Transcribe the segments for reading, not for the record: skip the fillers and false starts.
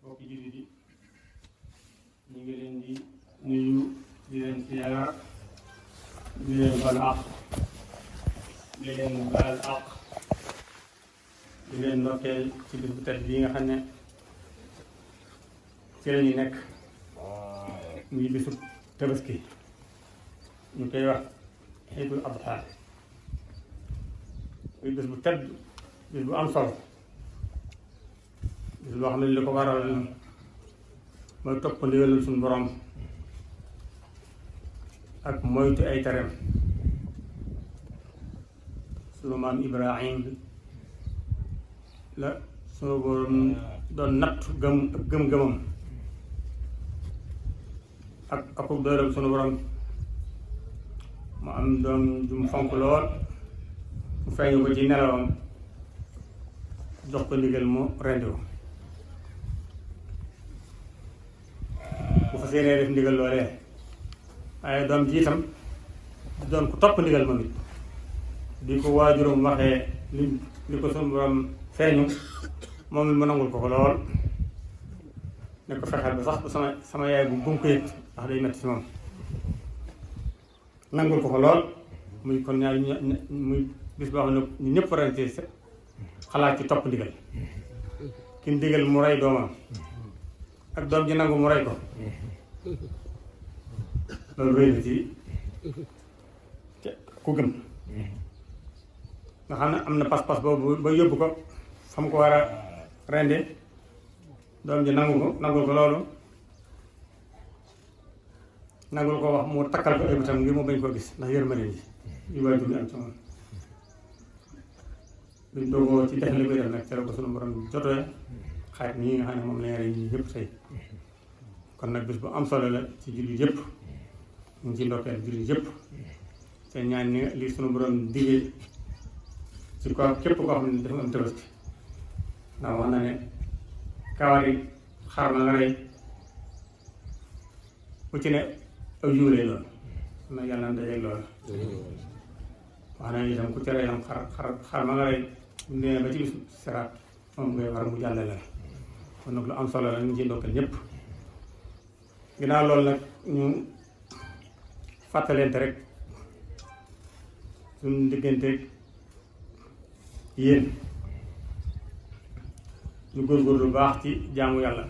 mbokki jullit yi ñu ngi leen di nuyu di leen siyaar di leen baal àq di leen baal àq di leen ndokkeel ci bis bu tedd bii nga xam ne ci la ñu nekk muy bisu tabaski ñu koy wax Iidul Adha muy bis bu tedd bis bu am solo bis boo xam ne li ko waral mooy topp ndigalul suñu borom ak moytu ay tereem sunu maam Ibrahim la sunu borom doon natt gëm-gëmam ak dooram sunu borom mu am doom ju mu fonk lool mu feeñu ko ci nelawam jox ko ndigal mu rendi ko bu fa seenee def ndigal loolee waaye doom ji itam di doon ko topp ndigal moom it di ko waajuram waxee li ko sunu borom feeñu moom it mu nangul ko lool ne ko fexeel ba sax bu sama yaay bu mu ko yëg ndax day metti si moom nangul ko lool muy kon ñaar muy bis boo xam ne ñu ñëpp warante xalaat ci topp ndigal ki ndigal mu rey doomam ak doom ji nangu mu rey ko loolu rëy na ci ku gëm nga xam ne am na pas-pas boobu ba yóbbu ko fa mu ko war a rende doom ji nangul ko loolu nangul ko wax mu takkal ko itam ngir mu bañ koo gis ndax yërmande ji yu waajur bi am ci moom luñ doogoo ci def li koy def nag ca la ko sunu borom jotee xarit ñi nga xam ne moom la yare ñi yëpp tey kon nag bis bu am solo la ci jullit yëpp ñu ngi ci ndokkeel jullit yëpp te ñaan ni li sunu borom digee ci ko képp koo xam ne dafa am tabaski ndax wax na ne kawari xar na nga rey bu ci ne aw yiw lay doon na yàlla na dajeeg loolu wax na itam ku ci rey am xar ma nga rey bu demee ba ci bis seraat moom ngay war mu jàllale la kon nag lu am solo la ñu ngi ciy ndokkeel ñëpp ginnaaw loolu nag ñu fàttalente rek suñu digganteeg yéen ñu góorgóorlu lu baax ci jaamu yàlla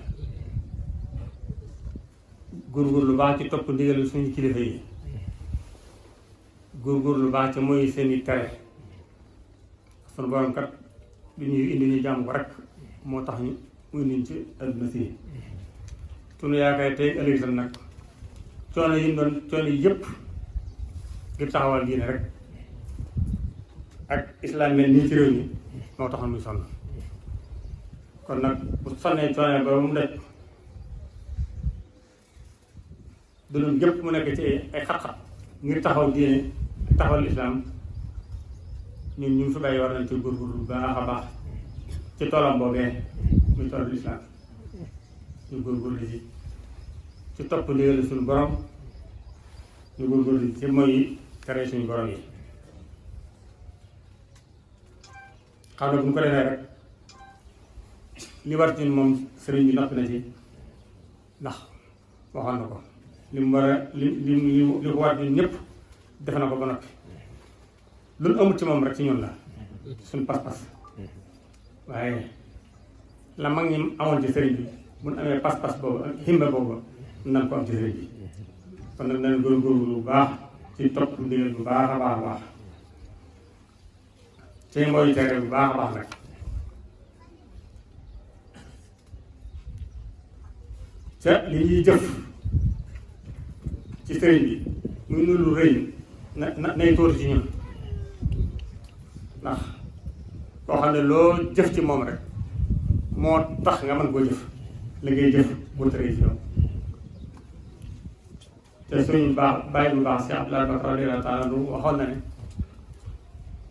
góorgóorlu lu baax ci topp ndigal suñu kilifa yi góorgóorlu lu baax ci mooy seeni tere sunu borom kat li ñuy indi ñu jaamu ko rek moo tax ñu mu indi ci àdduna si sunu yaakaar tey ëllëg itam nag coono yi doon coono yi yëpp ngir taxawal diine rek ak islam mel nii ci réew mi moo taxoon muy sonn kon nag bu sonnee coono ba mu daj dundam yëpp mu nekk ci ay xat-xat ngir taxaw diine taxawal islam ñun ñu fi bàyyi war nañ ci góorgóorlu bu baax a baax ci toolam boobee muy toolu islam ñu góorgóorlu ci topp ndigal suñu borom ñu góorgóorlu ci mooy tere suñu borom yi xam ne bu ñu ko defee rek li war ci moom sëriñ bi noppi na ci ndax waxoon na ko li mu war a li ko war ñun ñëpp def na ko ba noppi lu nu amul ci moom rek ci ñun la suñu pas-pas waaye la mag ñi amoon ci sëriñ bi bu ñu amee pas-pas boobu ak himba boobu nan ko am ci sëriñ bi kon nag nañ góorgóorlu bu baax ci topp ndigal bu baax a baax a baax tey mooy tere bu baax a baax nag ca li ñuy jëf ci sëriñ bi muy nulu rëy nay tóor ci ñun ndax koo xam ne loo jëf ci moom rek moo tax nga mën koo jëf li ngay jëf bu tëree ci yow te suñu baax bàyyi bu baax si Abdoul radiyallaahu taala anhu waxoon na ne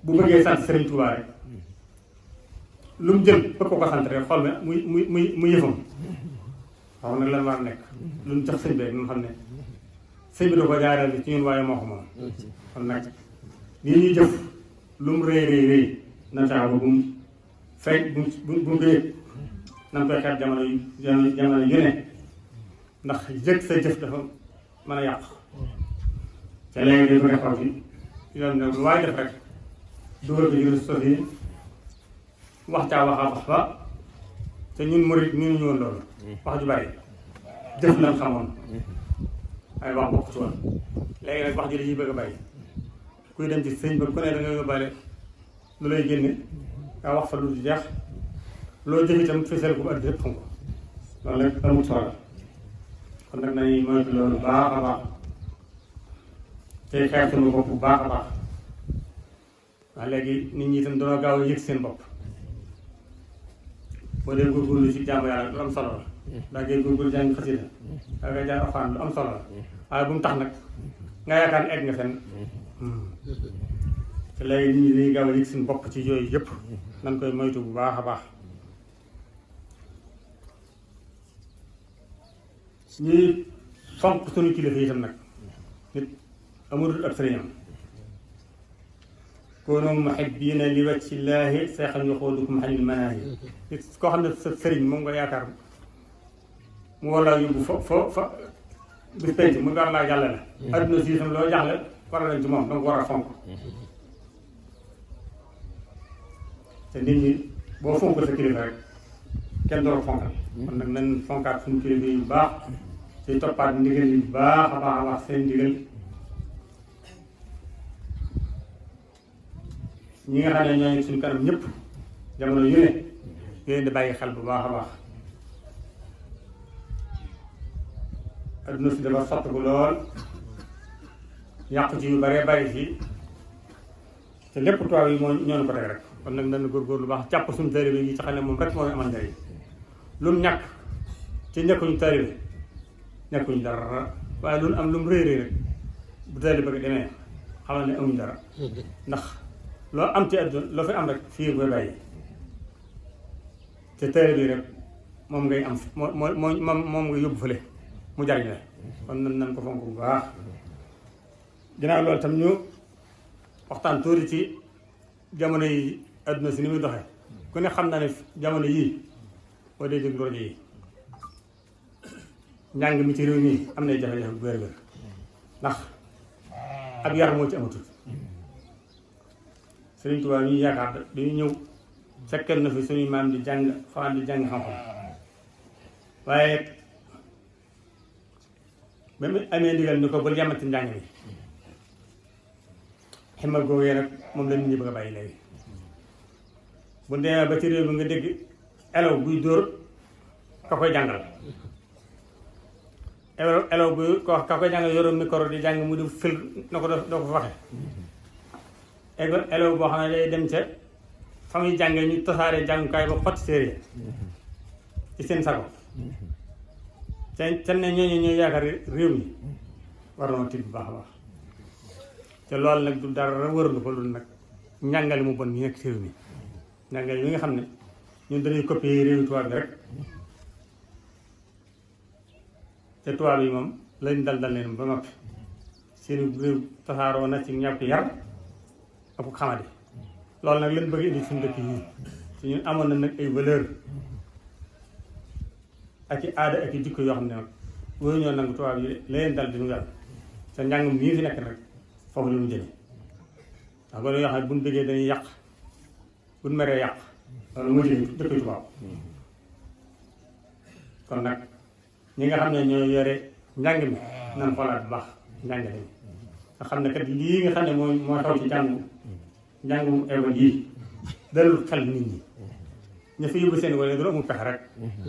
bu bëggee sant Sëriñ Tuubaa rek lu mu jël bëgg ko sant rek xool ne muy yëfam waaw nag lan war a nekk lu mu jox sëñ bi rek ñu xam ne sëñ bi da ko jaareel ci ñun waaye moo ko moom kon nag lii ñuy jëf lu mu rëy na taxaw ba bu mu feeñ bu mu ko yëg nan koy xeeb jamono yu ne ndax yëg sa jëf dafa mën a yàq te léegi dañ ko defaw fi yoon ne lu waay def rek dugal ko jël sos yi wax caa wax ba te ñun murit ñu woon loolu wax ju bari jëf lan xamoon ay wax bokk ci woon léegi nag wax ji dañuy bëgg a bari kuy dem ci sëñ ba ku ne da nga yóbbaale lu lay génne nga wax fa lu jeex loo jëf itam fësal ko ba àddina yëpp xam ko loolu nag amul solo kon nag nañuy moytu loolu baax a baax tey xeex sama bopp bu baax a baax waaye léegi nit ñi itam dañoo gaaw a yëg seen bopp boo dee góorgóorlu ci jaamu yàlla lu am solo la daa ngay góorgóorlu jàng xasida daa ngay jàng alxuraan lu am solo la waaye bu mu tax nag nga yaakaar ne egg nga fenn te léegi nit ñi dañuy gaaw a yëg seen bopp ci yooyu yëpp nan koy moytu bu baax a baax ñuy fonk suñu kilifa itam nag nit amul ab sëriñam koonu muhibbiina li wajhi llaahi seexan yaxuudukum xanil manaahi nit koo xam ne sa sëriñ moom nga yaakaar mu war laa yóbbu fa bis penc mu war laa jàlle la adduna si itam loo jàlle war a leen ci moom danga war a fonk te nit ñi boo fonk sa kilifa rek kenn door a fonkal kon nag nañ fonkaat suñu kilifa yu baax ci toppaat ndigal yi baax a baax seen ndigal ñi nga xam ne ñooñu suñu kanam ñëpp jamono yu ne yooyu di bàyyi xel bu baax a baax adduna si dafa sottiku lool yàqu ci yu baree bari fii te lépp tubaab yi moo ñoo ko teg rek kon nag nañ góorgóorlu baax jàpp suñu taalibe yi ci xam ne moom rek moo amal njariñ lu mu ñàkk ci ñàkkuñu taalibe ñàkkuñu dara waaye lu am lu mu réy réy rek bu taalibe bëgg demee xamal ne amuñ dara ndax loo am ci àdduna loo fi am rek fii koy bàyyi te taalibe bi rek moom ngay am moom nga yóbbu fële mu jariñ la kon nan ko fonk bu baax ginnaaw loolu tam ñu waxtaan tuuti ci jamono yi àdduna si ni muy doxee ku ne xam na ne jamono yii boo dee déglu rajo yi njàng mi ci réew mi am nay jafe-jafe bu wér-wér ndax ab yar moo ci amatul Sëriñ Tuubaa ñuy yaakaar dañuy ñëw fekkal na fi suñuy maam di jàng xawaan di jàng xam-xam waaye ba mu amee ndigal ni ko bul yamati njàng mi xima googee nag moom la nit ñi bëgg a bàyyi léegi bu demee ba ci réew mi nga dégg elaw buy dóor ka koy jàngal elaw buy ka koy jàngal yoroon micro di jàng mu di fil na ko doo ko waxe elaw boo xam ne day dem ca fa muy jàngee ñu tasaare jàngukaay ba xotti séeré ci seen sago te ne ñooñu ñooy yaakaar réew mi war na tiit bu baax a baax te loolu nag du dara wërlu ko loolu nag njàngale mu bon ñu nekk ci réew mi njàngale mi nga xam ne ñun dañuy copier réewi tubaab bi rek te tubaab yi moom lañ dal leen ba noppi seen réew tasaaroo na ci ñàkk yar ak xamadi loolu nag leen bëgg indi suñu dëkk yi te ñun amoon na nag ay valeur ak i aada ak i jikko yoo xam ne nag wóoyu ñoo nangu tubaab yi leen dal di ñu dal te njàng mii fi nekk nag foofu la ñu jëlee ndax gone yoo xam ne buñ bëggee dañuy yàq buñ meree yàq loolu moo jëlee dëkk tubaab kon nag ñi nga xam ne ñoo yore njàng mi nan xoolaat bu baax njàng mi nga xam ne kat lii nga xam ne moo xew ci njàngum école yii dalul xel nit ñi ña fi yóbbu seen gone dara amul pexe rek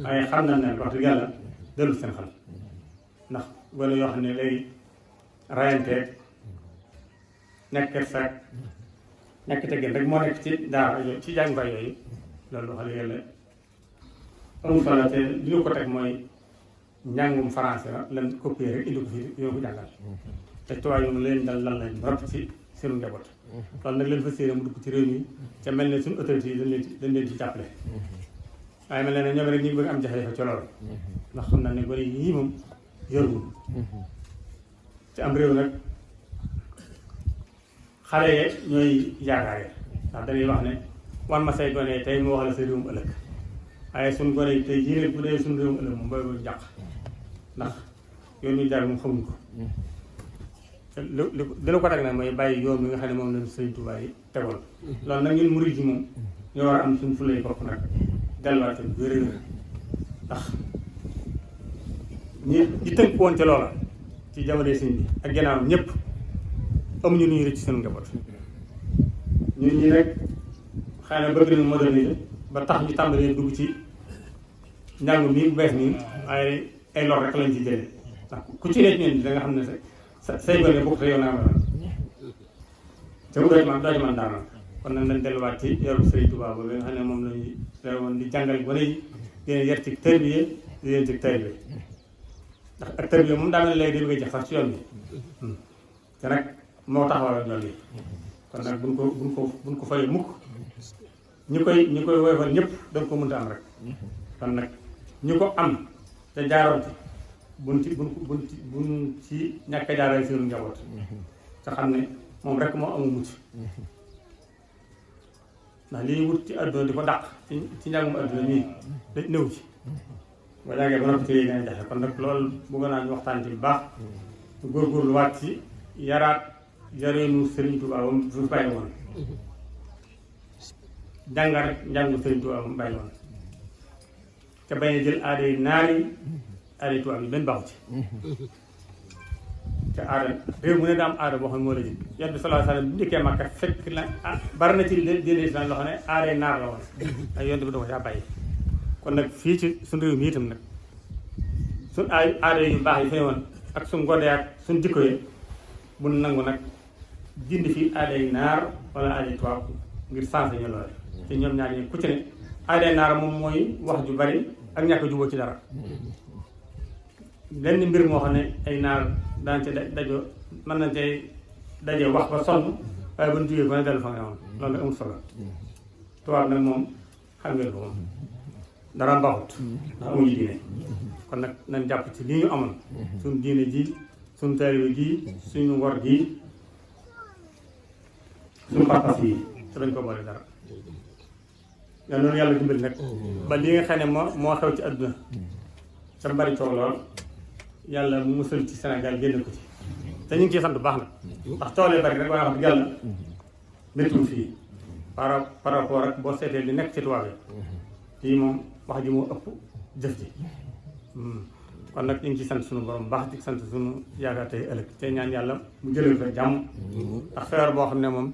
waaye xam nañ ne wax dëgg yàlla dalul seen xel ndax gone yoo xam ne léegi rayanteeg nekk saak nekk teggin rek moo nekk ci daara yooyu ci jàngukaay yooyu loolu wax dëgg yàlla amul solo te li ñu ko teg mooy njàngum français la lan copier rek indi ko fi ñoo ko jàngal te tubaab yi leen dal lan lañ rab ci seenu njaboot loolu nag leen fa séeré mu dugg ci réew mi te mel ne suñu autorité yi dañ leen ci jàppale waaye mel ne ne ñoom rek ñu ngi bëgg am jafe-jafe ci loolu ndax xam na ne gone yii moom yorul ci am réew nag xale ye ñooy yaakaar ndax dañuy wax ne wan ma say gone tey mu wax la sa réewum ëllëg waaye suñ gone yi tey jii bu dee suñ réewum ëllëg moom booy booy jàq ndax yoon wi jaar moom xamuñ ko te lu ko teg nag mooy bàyyi yoon bi nga xam ne moom lañ Sëriñ Tuubaa yi tegoon loolu nag ñun murid yi moom ñoo war a am suñ fulay bopp nag delluwaat bu wér ndax ñi tënk woon ci loola ci jamono sëñ bi ak gannaawam ñëpp amuñu lu ñuy rëcc seen njaboot ñun ñi rek xëy na bëgg nañu moderniser ba tax ñu tàmbalee dugg ci njàng mi bu bees nii waaye ay lor rek lañ ci jëlee ndax ku ci nekk ñun da nga xam ne say gone bokk te yow naa ma te mu doy man daana kon nag nañ delluwaat ci yoru Sëriñ Tuubaa ba nga xam ne moom lañuy woon di jàngal gone yi di leen yar ci tarbiya di leen ci tarbiya ndax ak tarbiya moom daa mel léegi dañ koy jax sax ci yoon bi te nag moo taxawal loolu yi kon nag buñ ko fayee mukk ñi koy woyofal ñëpp dañ ko mënta am rek kon nag ñu ko am te jaaroon ci buñ ci ñàkk a jaaral seen njaboot te xam ne moom rek moo amul mucc ndax li ñuy wut ci àdduna di ko dàq ci njàngum àdduna nii dañ néew ci boo jàngee ba noppi ci léegi gën a jafe kon nag loolu bëgg naa ñu waxtaan ci bu baax ñu góorgóorlu waat ci yaraat jareenu Sëriñ Tuubaa ba mu bàyyi woon jàngal rek njàngu Sëriñ Tuubaa ba mu bàyyi woon te bañ a jël aada yi naar yi aada tubaab yi benn baaxu ci te aada réew mu ne daa am aada boo xam ne moo la jël Yonent bi sallallahu alayhi wa sallam bu njëkkee Makka fekk na bari na ci diine islam loo xam ne aada yi naar la woon ak Yonent bi da ko daa bàyyi kon nag fii ci suñu réew mi itam nag suñ ay aada yu baax yi fi ne woon ak suñ godee ak suñ jikko yi bu nangu nag dindi fii aada yi naar wala aada yi tubaab ngir sensé ñu loole te ñoom ñaar ñi ku ci ne aada yi naar moom mooy wax ju bari ak ñàkk jubóo ci dara lenn mbir moo xam ne ay naar daan ci dajoo mën nañ cee dajee wax ba sonn waaye bu ñu jógee ko ne dellu fa nga woon loolu nag amul solo tubaab nag moom xam ngeen ko moom dara mbaaxut ndax amuñu diine kon nag nañ jàpp ci lii ñu amoon suñu diine ji suñu taalibe ji suñu ngor ji suñu pas-pas yi te dañ ko boole dara yow noonu yàlla dimbali nag ba li nga xam ne moo xew ci àdduna te bari coow lool yàlla mu musal ci Sénégal génn ko ci te ñu ngi ciy sant bu baax nag ndax coolee bari rek waaye wax dëgg yàlla méttiwul fii par rapport ak boo seetee li nekk ci tubaab yi fii moom wax ji moo ëpp jëf ji kon nag ñu ngi ci sant suñu borom baax di sant suñu yaakaar tey ëllëg te ñaan yàlla mu jëlee fa jàmm ndax feebar boo xam ne moom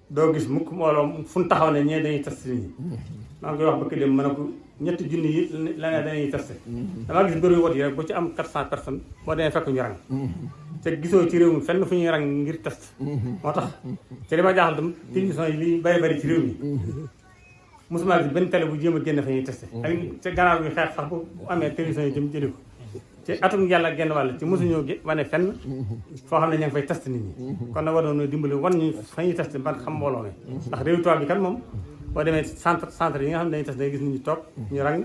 doo gis mukk mbooloo fu ñu taxaw ne ñee dañuy test nit ñi maa ngi koy wax bëgg dem mën a ko ñetti junni yi la ne dañuy testé damaa gis mbir yu wot yi rek bu ci am 400 personnes boo demee fekk ñu rang te gisoo ci réew mi fenn fu ñuy rang ngir test moo tax te li ma jaaxal tam télévision yi li bari ci réew mi mosuma gis benn télé bu jéem a génn fa ñuy testé ak te gannaaw bi xeex sax bu amee télévision yi jëm jëli ko te atum yàlla genn wàll ci mosuñoo wane fenn foo xam ne ña ngi fay test nit ñi kon nag war doon dimbali wan ñu fa ñuy testé ban xam mbooloo mi ndax réew tubaab bi kan moom boo demee centre yi nga xam ne dañuy testé day gis nit ñi toog ñu rang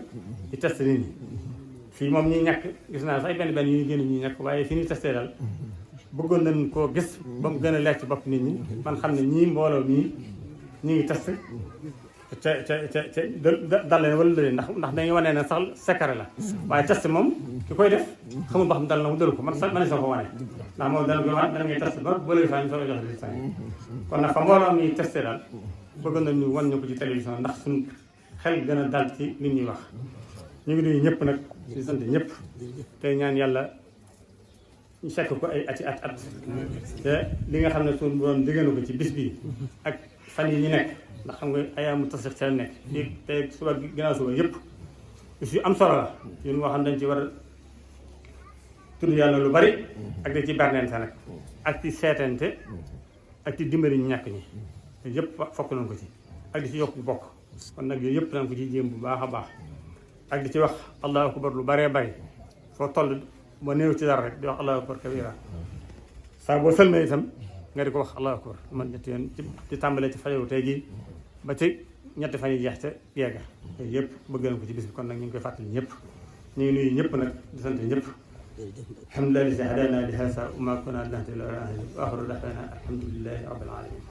di testé nit ñi fii moom ñuy ñàkk gis naa sax benn yu ñu génn ñuy ñàkk waaye fi ñuy testé daal bëggoon nañ koo gis ba mu gën a leer ci bopp nit ñi man xam ne ñii mbooloo mii ñu ngi testé te dal leen wala leen ndax dañuy wane ne sax secret la waaye test moom ki koy def xamul ba xam dal na mu dalu ko man soo ko wane ndax moom dana koy wane dana ngay test ba bële saa ñu soo ko jox résultat yi kon nag fa mbooloo mi testé daal bëgg nañu wan ñu ko ci télévision ndax suñu xel gën a dal ci nit ñuy wax ñu ngi nuyu ñëpp nag di sant ñëpp te ñaan yàlla ñu fekk ko ay ati at te li nga xam ne suñu borom diggante ko ci bis bi ak fan yi ñu nekk ndax xam nga ayaamu tasix ca nekk fii tey suba ginnaaw suba yëpp bis yu am solo la ñun moo xam dañ ci war a tudd yàlla lu bari ak da ci berneen sa nag ak ci seetante ak ci dimbali ñu ñàkk ñi te yëpp fokk nañ ko ci ak di ci yokk bokk kon nag yooyu yëpp nañ ko ci jéem bu baax a baax ak di ci wax allahu akbar lu baree bari foo toll ba néew ci dara rek di wax allahu akbar kabira saa boo sëlmee itam nga di ko wax allahu akbar man ñetti yoon ci tàmbalee ci fajaru tey jii ba ci ñetti fan yi jeex ca yeega yooyu yëpp bëgg nañ ko ci bis bi kon nag ñu ngi koy fàttali ñëpp ñu ngi nuyu ñëpp nag di sant ñëpp alhamdulilah li hadana li hasa wa ma kunna linahtadiya lawla an hadana wa axiru da'wana alhamdulillahi rabbil alamin